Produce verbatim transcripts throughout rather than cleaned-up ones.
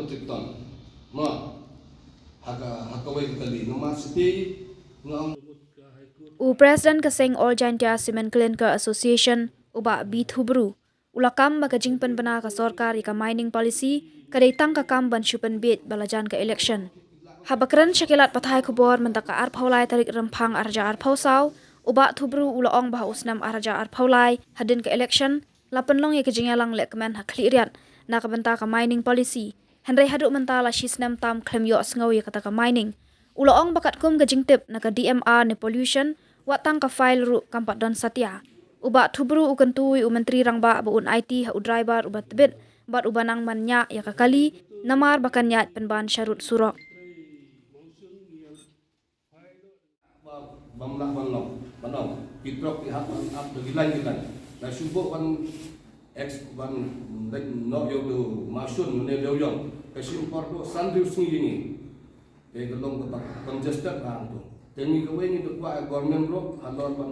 Triton. Ma, ha ka, ha kawei ka kali, namar siti nga ong. U President ka seng All Jaintia Cement Clinker Association, u Bah B Thubru, u la kam ba ka jingpynbna ka sorkar ïa ka mining policy ka dei tang ka kam ban shu pynbiej ba la jan ka election. Haba kren sha ki lad pathai khubor mynta ka arphew lai tarik Rymphang arhajar arphew saw, u Bah Thubru u la ong ba ha u snem arhajar arphew lai, hadien ka election, la pynlong ïa ka jingïalang lehkmen ha khlieh riat na ka bynta ka mining policy. Hynrei haduh mynta la shi snem tam khlem ïohsngew ïa kata ka mining. U la ong ba katkum ka jingtip na ka D M R ne pollution, wat tang ka file ruh kam pat don satia. U Bah Thubru u kyntu ïa u Myntri Rangbah ba un aiti ha u driver uba tbit bad uba nang man ñiah ïa ka kali, namar ba kan ïaid pynban sharud surok. Bam lah ban long, ban long. Ki trok ki hap ban ap da ki lain ki lain. Da shu buh ban ex ban leit noh ïa u Mawshun ne Dewiong. Ka shim por duh san hynriew sngi ïa ngi. Te ka long kaba congested bha hangto. Te ngi kawei ngi da kwah ïa government ruh halor ban,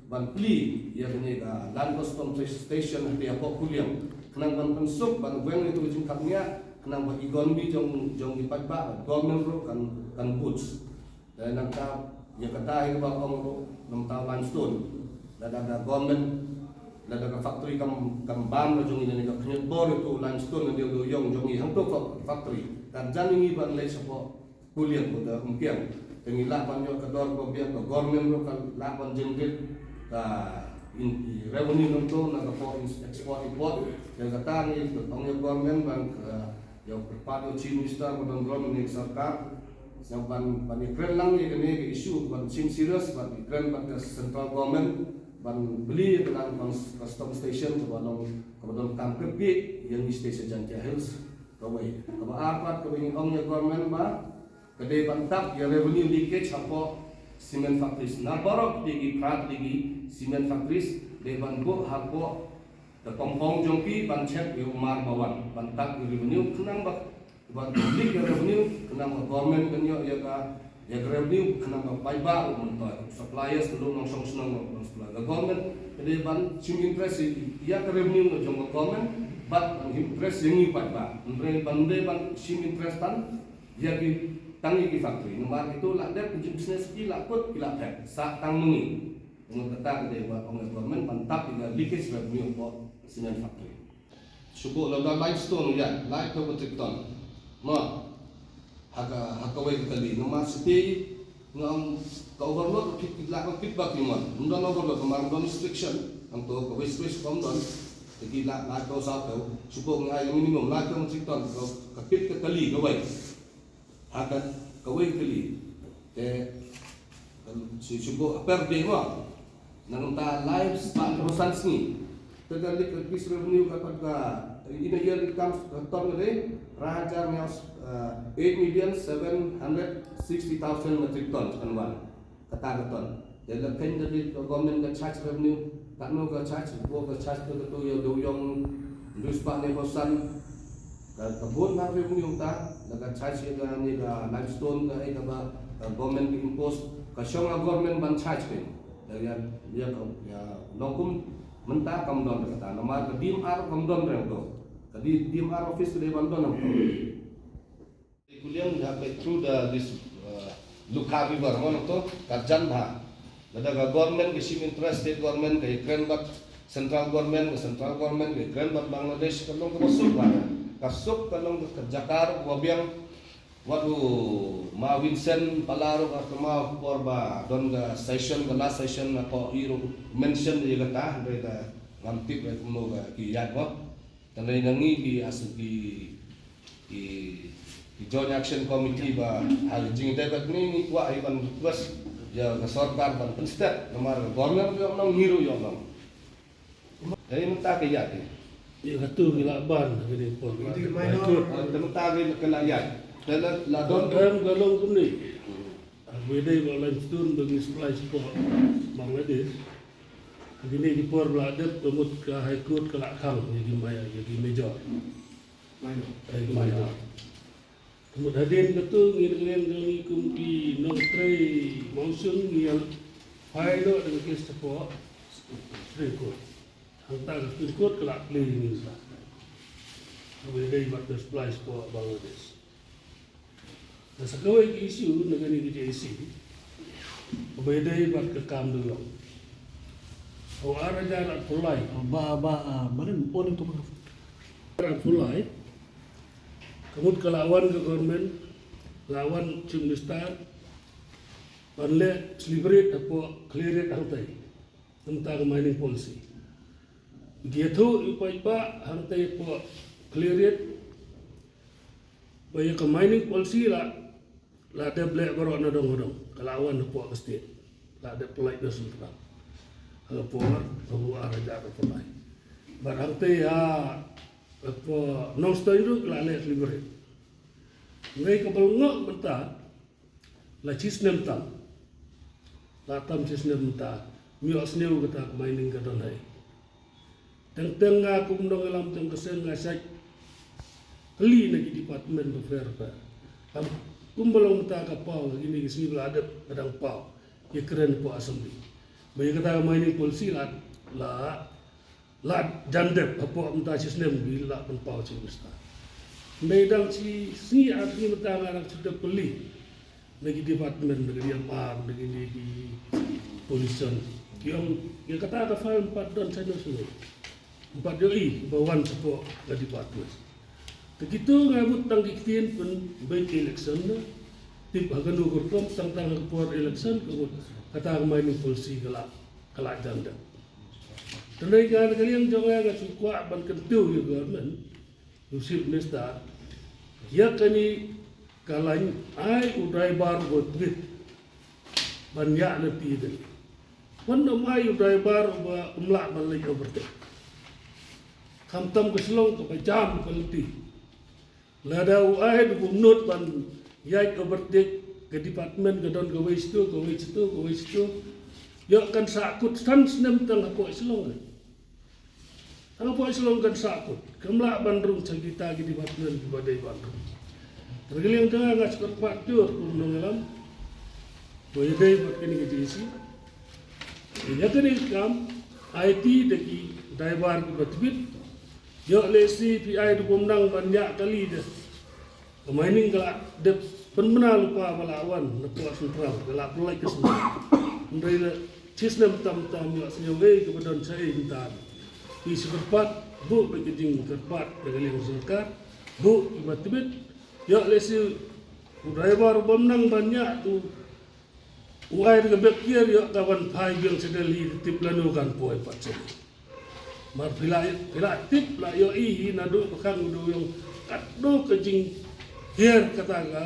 ban plie ïa kane ka Land Custom Station hangtei hapoh Kuliang. Khnang ban pynsuk ban weng ïa ka jingkam ïa, khnang ba economy jong, jong ki paidbah, government ruh kan, kan boost. Te nangta ïa kata hi kaba ong ruh namar limestone. Lada ka government, lada ka factory kam, kam bam la jong ngi ne ka khñiot bor ïa u limestone ne u Dewiong jong ngi hangto ka factory. Kan jan ngi ban leit shapoh Kuliang ko da Umkiang. Te ngi lah ban ïoh ka dor ko biang ka government ruh ka lah ban generate ka in, revenue nangto na ka port, export import. Te kata ngi ong ïa government ban ka ïa u kyrpad ïa u Chief Minister ba don burom ne sorkar. Sa ban, ban ïakren lang ïa kane ka issue ban shim serious ban ïakren bad ka central government ban plie ïa ka Land Cus-, Custom Station kaba long, kaba donkam kyrkieh ïa ngi state Jaintia Hills. Kawei. Kaba ar pat kaba ngi ong ïa government ba ka dei ban tap ïa revenue leakage hapoh cement factories. Na baroh ki, ki phra tylli ki cement factories dei ban buh hapoh ka compound jong ki ban check ïa u mar ba wan ban tap ïa revenue khnang ba, ban leak ïa revenue khnang ba government kan ïoh ïa ka, ïa ka revenue khnang ba paidbah u myntoi suppliers ruh nongshong shnong ruh nong supply. Ka government ka dei ban shim interest ïa ka revenue jong ka government bad ban shim interest ïa ngi paidbah. Hynrei ban dei ban shim interest tang ïa ki, tang ïa ki factory. Namar kito la dep ki business ki la kut ki la phet sa tang ngi. Ngut kata ka dei ba ong ïa government ban tap ïa ka leakage revenue hapoh cement factory. Shu buh lada limestone ïa, laiphew metric ton. Ma, ha ka, ha kawei ka kali. Namar siti nga ong ka overload, phi, phi lah ban pit ba ki mon. Ym don overload, namar ym don restriction. Hangto ka waste waste ym don. Te ki lah, laiphew sawphew. Shu buh nga ai minimum laiphew metric ton. Ka, ka pit ka kali kawei. Ha ka, kawei ka kali. Te, kan, shu, shu buh per day mo. Nangta lai spah hynriew san sngi. Te ka leakage revenue ka pat ka, in a year it comes ka ton ka dei, phra hajar nyaw, eh, eight million seven hundred sixty thousand metric ton kan wan. Kata ka ton. Te la khein da dei ka government ka charge revenue, katno ka charge, ko ka charge ka to ïa u Dewiong hynriew spah hynñiew phew san. Ka, ka bun bha revenue ta, la ka charge ïa ka, ïa ka limestone ka, ïa kaba ka government ka impose, ka shong ha government ban charge ka. Da ïa, ïa ka, ïa long kum mynta kam don kata, namar ka D M R kam don reng to. Ka D-, D M R office ka dei ban don reng to. Kuliang ha ka through the this, uh, Lukha River mo to ka jan bha. Lada ka government ka shim interest, state government ka ïakren bad central government, ka central government ka ïakren bad Bangladesh, ka long kaba suk bha. Ka suk ka long ka jaka ruh kaba biang. Wat u Ma Vincent Pala ruh ka kynmaw por ba don ka session, ka last session na ko i ruh mention ïa kata, hynrei ka ngam tip ïa kumno ka ki ïaid mo. Tang dei na ngi ki as ki, ki, ki Joint Action Committee ba ha jingïadei bad ngi, ngi kwah hi ban request ïa ka sorkar ban pynstet namar ka government ïoh nong, ngi ruh ïoh nong. Dei mynta ka ïa ki. Ïa katu ngi lah ban ha kine por. Ïa ki minor. Te mynta ki la ïa. Te la, la don. Em ka long kumne. Haba ïadei bad limestone ba ngi supply shapoh Bangladesh. Ha kine ki por ba la dep ka mut ka High Court ka la khang ïa ki ma-, ïa ki major. Minor. Ïa ki minor. Ka mut hadien katu ngi dang ïeng ka ngi kum ki nongtrei mawshun ngi ïa file noh da ka case shapoh Supreme Court. Hangta ka Supreme Court ka la plie ïa ngi sa. Kaba ïadei bad ka supply sha Bangladesh. Te sa kawei ka issue na kane ka J A C, kaba ïadei bad ka kam dewïong. Haba ar hajar arphew lai. Ba, ba, ah, ba nym on ito ba. Arphew lai. Ka mut ka la wan ka government, la wan Chief Minister, ban leh deliberate hapoh Khliehriat hangtei. Namar ka mining policy. Ki ïathuh ïa u paidbah hangtei hapoh Khliehriat ba ïa ka mining policy la, la dep leh baroh na dong na dong. Ka la wan hapoh ka state. La dep pynlait na central. Ha ka por, ha u ar hajar arphew lai. Bad hangtei ha, hapoh Nongstoiñ ruh la leh deliberate. Hynrei kaba lyngngoh mynta, la shi snem tam. La tam shi snem mynta. Ym ïohsngew kata ka mining ka don haei. Teng teng nga kum nongïalam jong ka seng nga shait kylli na ki department bapher bapher. Kam kumba long mynta ka paw, ha kine ki sngi ba la dep ka dang paw. Ïakren hapoh assembly. Ba ïa kata ka mining policy la, la la jan dep hapoh mynta shi snem ba la pynpaw Chief Minister. Hynrei dang shi sngi ar sngi mynta nga dang shu dep kylli na ki department, na ki D M R, na kine ki pollution. Ki ong ïa kata ka file ym pat don shano shano. Ym pat ïohi ba wan shapoh ka department. Te kito nga mut tang ki ktien pynbeit election na. Tip ha kano ka rukom, tang tang ha ka por election ka mut kata ka mining policy ka la, ka la jan dep. Te hynrei nga na ka liang jong nga nga shu kwah ban kyntiew ïa u government, u Chief Minister, ïa kane ka lain ai u driver uba tbit ban ïaid na ti dei. Wan ym ai u driver uba ym lah ban leit overtake. Khamtam ka shlong kaba jam ka lynti. Lada u ai da u nud ban ïaid overtake, ka department ka don kawei shato, kawei shato, kawei shato. Ïoh kan sahkut san snem tang hapoh Shillong. Tang hapoh Shillong kan sahkut. Kam lah ban rung sha kita ki department kiba dei ban rung. Te na ka liang jong nga nga shu kyrpad jur kum nongïalam ba ïadei bad kane ka J A C. Ïa kane ka kam, aiti da ki driver kiba tbit. Ïoh lehse phi ai da bym nang ban ïaid kali da. Ka mining ka la dep pynbna lypa ba la wan na pdeng central, ka la pynlait ka central. Hynrei la shi snem tam tam ïohsngew ei kaba don shaei mynta. Ki shu kyrpad, buh bad ka jingkyrpad na ka liang sorkar, buh kiba tbit. Ïoh lehse u driver bym nang ban ïaid, u u ai da ka bek kiar ïoh ka wan phai biang sha Delhi, tip lano kan poi pat sha. Mar phi la, phi la tip la ïohi hi naduh ba khang u dewïong katno ka jinghiar kata ka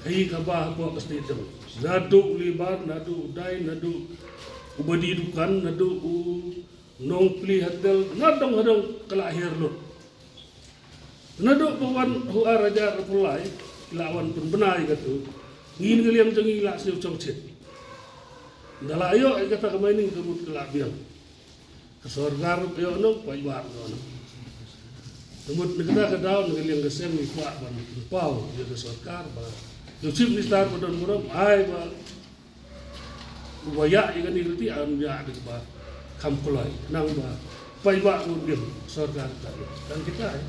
khaïi kaba hapoh ka state jong. Naduh u labour, naduh u dai, naduh u badi dukan, naduh u nongplie hotel, nadong hadong ka la hiar lut. Naduh ba wan ha u ar hajar arphew lai, la wan pynbna ïa katu. Ngi na ka liang jong ngi la siew chong chit. Da la ïoh ïa kata ka mining ka mut ka la biang. Ka sorkar ruh ïoh noh, paidbah ruh ïoh noh. Ka mut na kata ka daw na ka liang ka seng ngi kwah ban pynpaw ïa ka sorkar ba, ïa u Chief Minister ba don burom, ai ba uba ïaid ïa kane ka lynti un ïaid da kaba kham kloi. Khnang ba paidbah un im, sorkar ka im. Tang kita, eh.